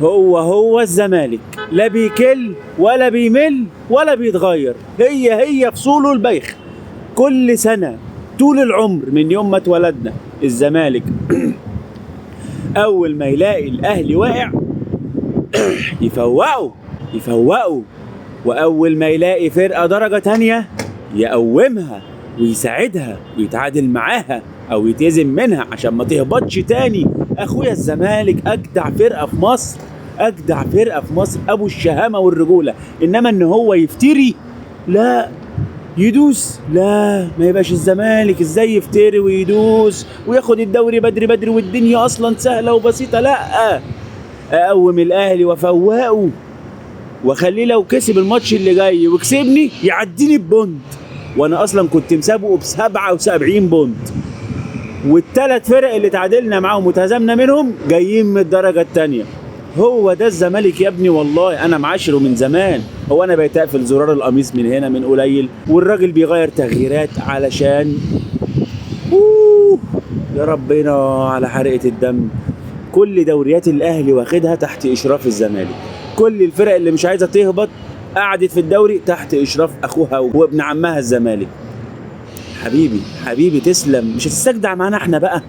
هو هو الزمالك لا بيكل ولا بيمل ولا بيتغير، هي هي فصوله البايخ كل سنة طول العمر من يوم ما اتولدنا. الزمالك أول ما يلاقي الأهلي واقع يفوقوا يفوقوا، وأول ما يلاقي فرقة درجة تانية يقومها ويساعدها ويتعادل معاها أو يتهزم منها عشان ما تهبطش تاني. أخويا الزمالك أجدع فرقة في مصر، أجدع فرقة في مصر، أبو الشهامة والرجولة. إنما إن هو يفتري لا، يدوس لا، ما يبقاش الزمالك. ازاي يفتري ويدوس وياخد الدوري بدري بدري والدنيا اصلا سهلة وبسيطة؟ لا، اقوم الاهلي وافوقه واخليه لو كسب الماتش اللي جاي وكسبني يعديني ب point، وانا اصلا كنت مسابقة ب 77 point، والثلاث فرق اللي تعادلنا معاهم وتهزمنا منهم جايين من الدرجة الثانية. هو ده الزمالك يا ابني، والله انا معاشرة من زمان. هو انا بقيت اقفل زرار القميص من هنا من قليل، والراجل بيغير تغييرات علشان أوه يا ربنا على حرقه الدم. كل دوريات الاهلي واخدها تحت اشراف الزمالك، كل الفرق اللي مش عايزه تهبط قعدت في الدوري تحت اشراف اخوها وابن عمها الزمالك. حبيبي حبيبي تسلم، مش هتستجدع معانا احنا بقى.